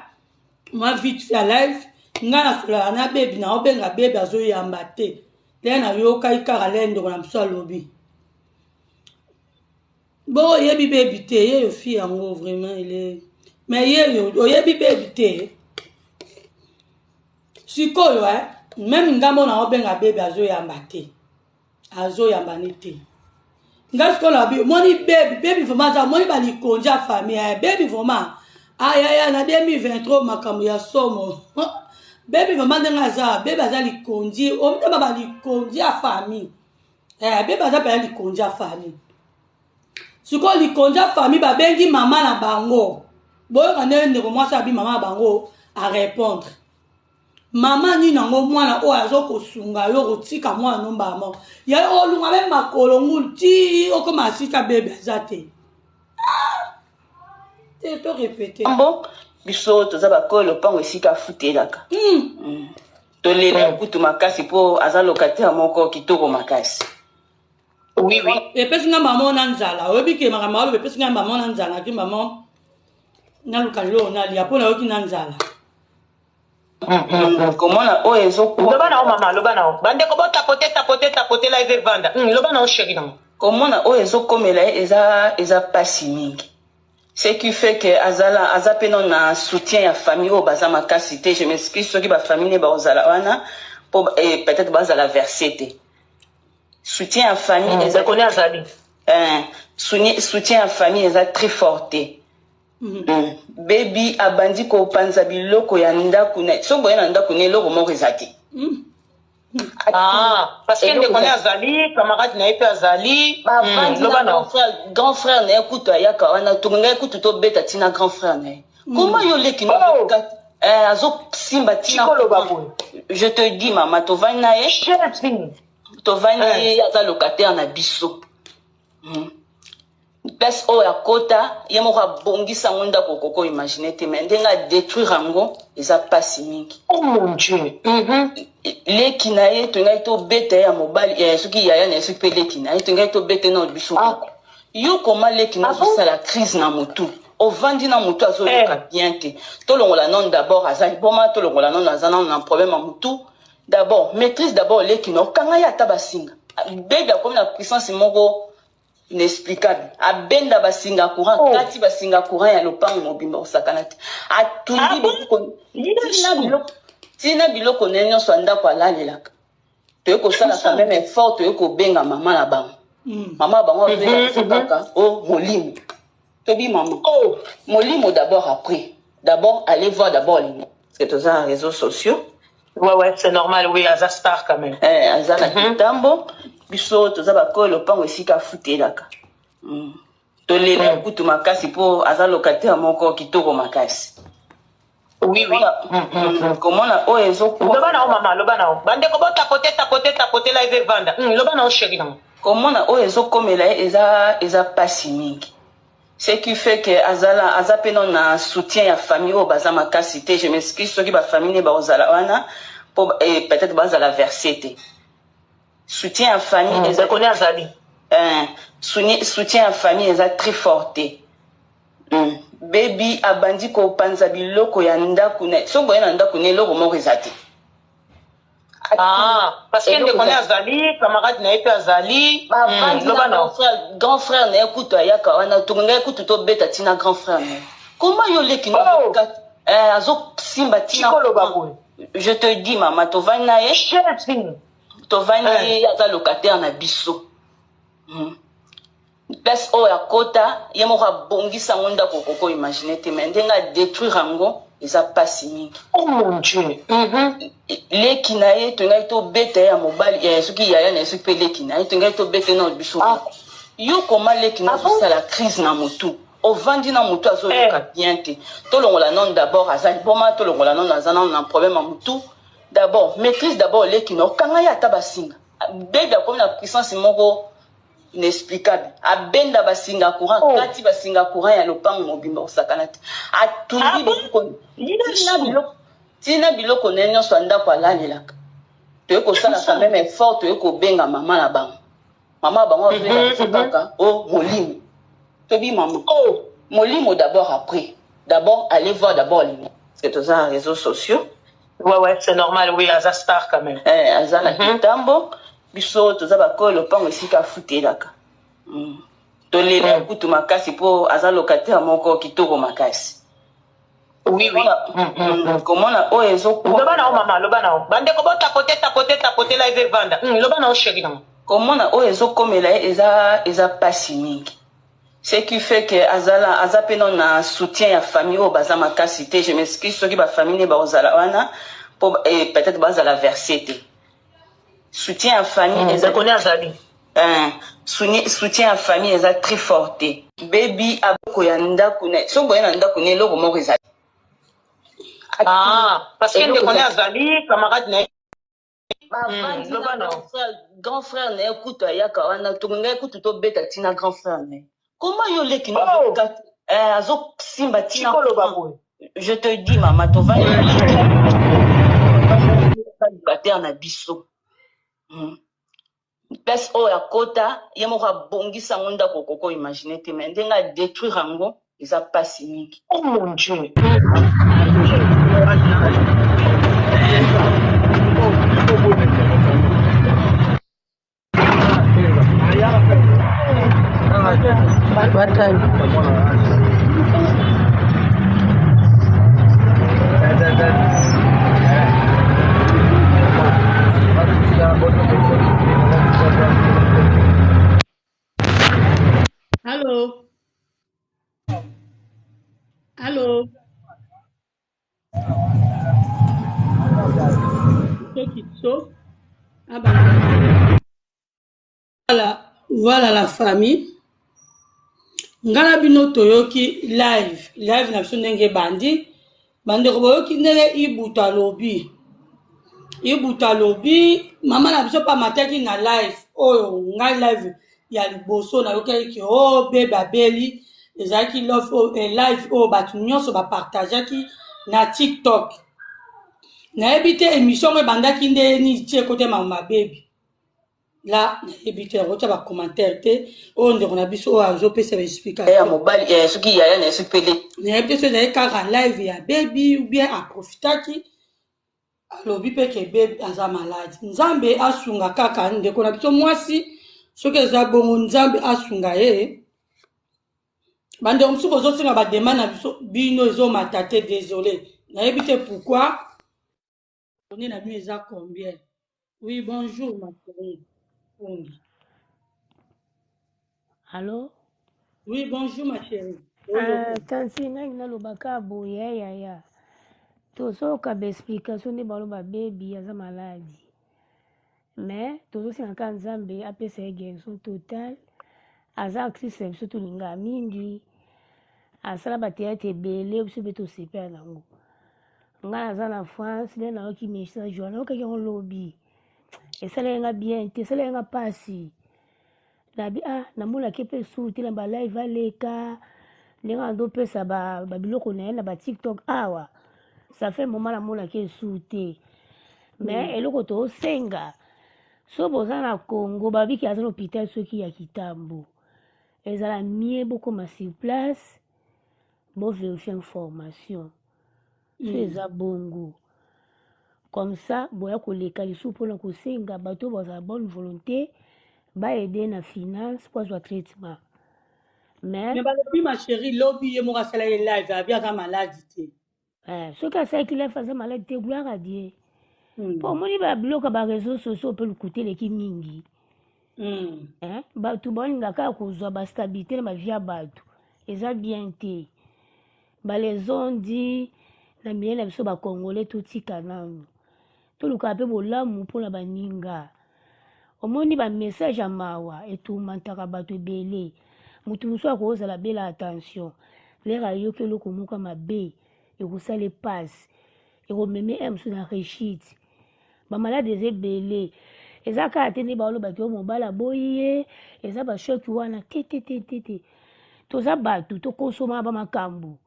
Moi vite fait live nga na sola na baby na obenga baby azoyamba te. Lena na yoka ikara lendo na mso lobby. Bon, yebi baby te, ye yo fi yango vraiment il est mais ye yo oyebi baby te. Sikoyo hein, même ngambo na obenga baby azoyamba te. Azoyamba ni te. Nga sikoyo bi moni baby, baby vraiment za moni ba likonja famille, baby vraiment. Ayaya na 2023 makambo ya somo. Baby vraiment ndenge aza, baby aza likonji, omtama ba likonji ya famille. Baby aza pe likonji ya famille. Sikoyo likonji ya famille babengi mama na bango. Boyoka ndenge ndeko mwasi abi mama na bango a répondre. Mama nini yango mwana oyo azo kosunga yo kotika mwana no mbala moko ya olunga me makolo ngulu ti okoma asika bebe aza te ah! Te to repete mbo biso toza bakoyo lopango esika afutelaka. Tolela kutu makasi mpo aza locataire moko kitoko makasi. Oui. Epesi nga mama na nzala. Oyebi ke makambo aloba epesi nga mama na nzala. Naki mama naluka lelo nalia mpo nayoki na nzala. Komona oyo ezokuwa. Loba na yo mama, loba na yo. Bandeko botapote tapote tapote live evanda. Loba na yo chéri na nga. Komona oyo ezokomela ye eza pasi mingi. Ce qui fait que azala aza pe na soutien ya famille oyo baza makasi te. Je m'excuse soki ba famille ne baozala wana po peut-être bazala versé te. Soutien ya famille eza Ndeko ne azali. Soutien ya famille eza très fort te. Baby abandi kopanza biloko ya ndako na soki boye na ndako na eloko moko eza te. Ah, parce que ndeko ne azali, camarade na ye mpe azali. Bavandi Loba na na yo. grand frère na ye kutu ayaka wana, tokongai kutu tobeta ntina grand frère na ye. Koma yo leki na Oh! azosimba ntina. Tikoloba boye. Je te dis mama, tovandi na ye. Chéri. Tovandi na ye, aza locataire na biso. Place oyo akota ye moko abongisa yango ndako okoko imagine te, mais ndenge adétruire yango eza pasi mingi. Oh mon Dieu. Leki na ye tongai tobeta ye ya mobali, soki yaya na ye soki mpe leki na ye tongai tobeta na biso Ah. moko. Yo koma leki na Ah bon? azosala crise na motu, ovandi na motu azoyoka bien te. Tolongola nano d'abord aza liboma, tolongola nano aza nano na problème ya motu. D'abord maîtrise d'abord leki na okanga ye ata basinga. Bebe akomi na puissance moko inexplicable, abenda basinga courant. Oh. Kati basinga courant ya lopango mobimba, kosakana te. Atumbi Ah bon? biloko tina biloko tina biloko na ye nyonso ya ndako alalelaka. Toye kosala quand même effort, toye kobenga mama na bango. Mama na bango azoyeba biso kaka o molimo. Tobi mama Oh. molimo d'abord, après d'abord allez voir d'abord les, parce que toza na réseaux sociaux. Ouais, c'est normal, oui, aza star quand même. Aza na kitambo, biso toza bakoyo lopango esika afutelaka. Tolela kutu makasi mpo aza locataire moko kitoko makasi. Oui. Komona oyo ezokuwa. Loba na yo mama, loba na yo. Bandeko botapote tapote tapote live evanda. Loba na yo chéri na nga. Komona oyo ezokomela ye eza pasi mingi. Ce qui fait que azala aza pe na soutien ya famille oyo baza makasi te. Je m'excuse soki ba famille ne baozala wana po peut-être bazala versé te. Soutien ya famille eza Ndeko ne azali. Soutien ya famille eza très fort te. Baby abandi kopanza biloko ya ndako na soki boye na ndako na eloko moko eza te. Ah, parce que Eloko ndeko ne eza. azali, camarade na ye mpe azali. Bavandi Loba na na yo. grand frère na ye kutu ayaka wana, tokongai kutu tobeta ntina grand frère na ye. Koma yo leki na Oh! azosimba ntina. Tikoloba boye. Je te dis mama, tovandi na ye. Chéri. Tovandi na ye, aza locataire na biso. Place oyo akota ye moko abongisa yango ndako okoko imagine te, mais ndenge adétruire yango eza pasi mingi. Oh mon Dieu. Leki na ye tongai tobeta ye ya mobali, soki yaya na ye soki mpe leki na ye tongai tobeta na biso Ah. moko. Yo koma leki na Ah bon? azosala crise na motu, ovandi na motu azoyoka bien te. Tolongola nano d'abord aza liboma, tolongola nano aza nano na problème ya motu. D'abord maîtrise d'abord leki na okanga ye ata basinga. Bebe akomi na puissance moko inexplicable, abenda basinga courant. Oh. Kati basinga courant ya lopango mobimba, kosakana te. Atumbi Ah bon? biloko tina biloko na ye nyonso ya ndako alalelaka. Toye kosala quand même effort, toye kobenga mama na bango. Mama na bango azoyeba biso kaka o molimo. Tobi mama Oh. molimo d'abord, après d'abord allez voir d'abord les, parce que toza na réseaux sociaux. Ouais, c'est normal, oui, aza star quand même. Aza na kitambo, biso toza bakoyo lopango esika afutelaka. Tolela kutu makasi mpo aza locataire moko kitoko makasi. Oui. Komona oyo ezokuwa. Loba na yo mama, loba na yo. Bandeko botapote tapote tapote live evanda. Loba na yo chéri na nga. Komona oyo ezokomela ye eza pasi mingi. Ce qui fait que azala aza pe na soutien ya famille oyo baza makasi te. Je m'excuse soki ba famille ne baozala wana po peut-être bazala versé te. Soutien ya famille eza. Ndeko ne azali. Soutien ya famille eza très fort te. Baby aboko ya ndako na soki boye na ndako na eloko moko eza. Ah, parce que Eloko ndeko ne eza- azali camarade na ye. Bavandi Loba na na. grand frère, grand frère na ye kutu ayaka wana, tokongai kutu tobeta ntina grand frère na ye. Koma yo leki na Oh, azosimba ntina tikoloba courant. boye. Je te dis mama, tovandi célibataire na biso. Place oyo akota ye moko abongisa yango ndako, okoko imagine te, mais ndenge adétruire yango eza mpasi mingi. Oh mon Dieu. Allo, allo, soki so abanda. Voilà, voilà la famille. Nga na bino toyoki live, live na biso ndenge ebandi. Bandeko boyoki ndenge Ibutu alobi. Ibutu alobi, mama na biso mpe amataki na live oyo. Ngai live ya liboso nayokaki ke o bebe abeli, ezalaki love oyo, live oyo bato nyonso bapartageaki na TikTok. Nayebi te émission yango ebandaki nde nini tie kote mama baby la, nayebi te. Yango tia bacommentaire te oyo ndeko na biso oyo azopesa Ya baexplication. Mobali soki yaya na ye, soki pele. Nayebi te so ezali kaka live ya baby ou bien aprofitaki alobi mpe ke baby aza malade. Nzambe asunga kaka ndeko na biso mwasi. Soki eza bongo, Nzambe asunga ye. Bandeko mosusu bozosenga bademande na biso, bino ezomata te, désolé, nayebi te pourquoi. Abonné na bino eza combien? Oui, bonjour ma chérie Pungi. Allo? Oui, bonjour ma chérie. Ah, Oyoka. Tansi ngai nalobaka boye, yaya, tozoyoka baexplication nde baloba baby aza malade, mais tozosenga kaka Nzambe apesa ye guérison totale. Aza artiste na biso tolingaka mingi, asala bathéâtre ebele, biso mpe tosepela nango. Ngai naza na France nde nayoki message wana, nayokaki yango lobi, esalaki nga bien te, esalaki nga mpasi. Nabi ah, namonaki mpe suru te na balive aleka ndenge andopesa babiloko na ye na baTikTok awa. Ça fait moment namonaki esu te, mais eloko tosenga, so boza na Congo, babiki aza na hôpital soki ya Kitambo, ezala mie bokoma sur place, boverifie information so eza bongo. Comme ça boya koleka lisusu mpona kosenga bato oyo bazala bonne volonté baaider na finance po azwa traitement, mais Mais balobi, ma chérie, lobi ye moko asala ye live, abi aza malade te. Soki asalaki live aza malade te, gloire à Dieu. Mpo omoni babiloko ya baréseau sociaux mpe lokuta eleki mingi. Hein? Bato balinga kaka kozwa bastabilité na bavie ya bato, eza bien te. Balezondi na miye na biso bacongolais, totika nanu, tolukaka mpe bolamu mpona baninga. Omoni bamessage ya mawa etourmentaka bato ebele. Moto mosusu akozala bela attention, lere ayoki eloko moko ya mabe ekosala epasi, ekomeme ye mosusu na rechute. Bamalade eza ebele, eza kaka te nde balobaki oyo mobali aboyi ye, eza bachoc wana te te te te te. Toza bato, tokonsomaka bamakambo.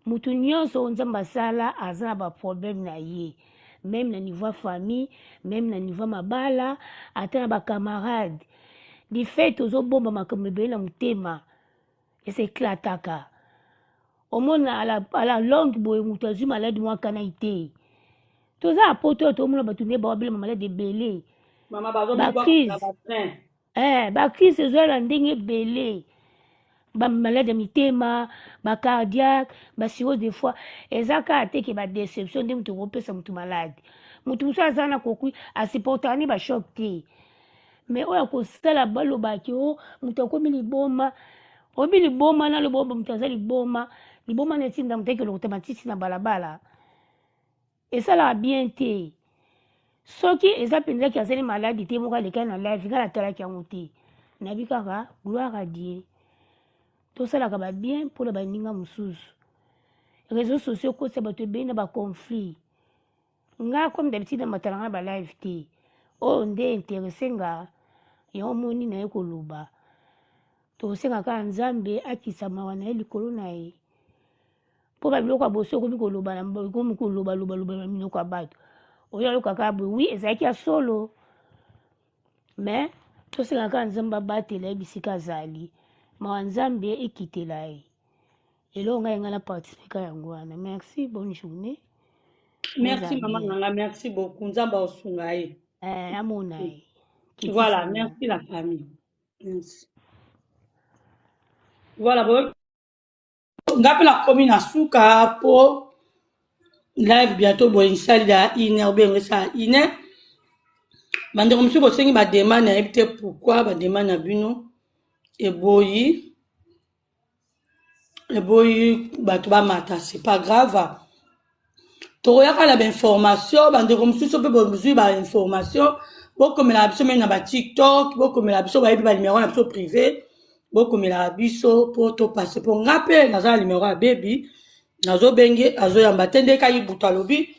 Motu nyonso oyo Nzambe asala aza na baproblème na ye, même na niveau ya famille, même na niveau ya mabala, ata na bacamarade. Du fait tozobomba makambo ebele na motema, esa eklataka. Omona à la longue boye moto azwi maladi mwa akanai te. Toza na poto oyo, tomona bato nde bawabelema maladi ebele. Mama bazomibwaka na Bacrise. batrain. Bacrise ezoya na ndenge ebele, bamaladi ya mitema, bacardiaque, bacirrhose de foie. Eza kaka te ke badéception nde moto ekopesa moto maladi. Moto mosusu aza na koki asupportaka ni bachoc te, mais oyo akosala balobaki o moto akomi liboma, oyebi liboma naloba oyo moto aza liboma, liboma na etinda moto ake lokota matiti na balabala, esalaka bien te. Soki eza mpenzaki azali maladi te, moko alekaki na live, ngai natalaki yango te, nayebi kaka gloire à Dieu. Tosalaka babien mpona baninga mosusu. Réseaux sociaux ekotisa bato ebele na ba conflit. Nga comme d'habitude na matala nga ba live te. Oyo nde interesse nga yango omoni naye koloba. Tosenga kaka Nzambe akisa mawa na ye likolo na ye. Mpo ba biloko ya boso ekomi koloba na ekomi koloba loba loba na minoko ya bato. Oyo ayoka kaka boye oui ezalaki ya solo. Mais tosenga kaka Nzambe abatela ye bisika azali. Mawa Nzambe ekitela ye. Eloko ngai ngai na participe ka yango wana. Merci, bonne journée. Merci maman na nga, merci beaucoup. Nzambe aosunga ye. Eh, amona ye. Voilà, merci la famille. Merci. Voilà, boyoki nga mpe nakomi na suka po live bientôt boye esali ya une heure obengo esala une heure. Bandeko mosusu bosengi bademande, nayebi te pourquoi bademande na bino eboyi eboyi bato bamata, c'est pas grave, tokoyaka na bainformation. Bandeko mosusu mpe bozwi bainformation, bokomelaka biso meme na batiktok, bokomelaka biso, bayebi banimero na biso privé, bokomelaka biso mpo topase. Mpo nga mpe naza na nimero ya bebi, nazobenge azoyamba te. Nde kai butu alobi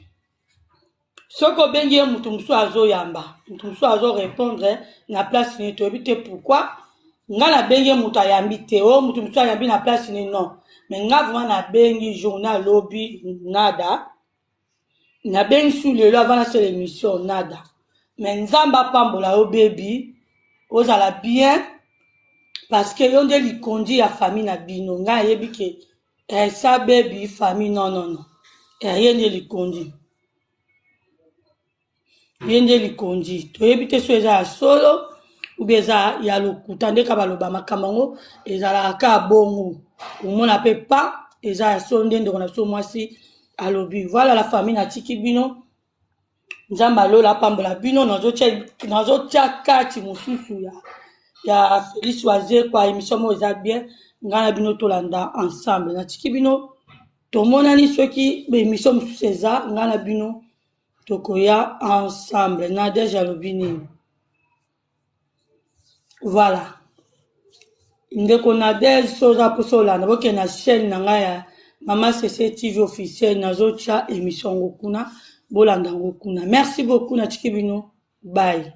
soki obengi ye, motu mosusu azoyamba, motu mosusu azorépondre na place nini, toyebi te pourquoi. Nga nabengi ye, moto ayambi te, o motu mosusu ayambi na place nini, non. Mais nga vraiment nabengi journal alobi nada, nabengi su lelo avant nasala émission nada. Mais Nzambe apambola yo bebi, ozala bien, parce que yo nde likondi ya famille na bino. Ngai nayebi ke sa bebi famille, non non non, ye nde likondi, ye nde likondi. Toyebi te so eza ya solo ube eza ya lokuta. Nde ka baloba makambo yango ezalaka kaka bongo, omona mpe pa eza ya solo. Nde ndeko na biso mwasi alobi. Voilà la famille, natiki bino. Nzambe alola apambola bino. Nazotia kati mosusu ya Félix Wazekwa, émission moko eza bien, ngai na bino tolanda ensemble. Natiki bino, tomonani soki baémission mosusu eza, ngai na bino tokoya ensemble. Nadege alobi nini? Voilà, ndeko Nadege, so oza mposa olanda, bokende na chaîne na ngai ya Mama CC TV officiel, nazotia émission yango kuna, bolanda yango kuna. Merci beaucoup, natiki bino, bye.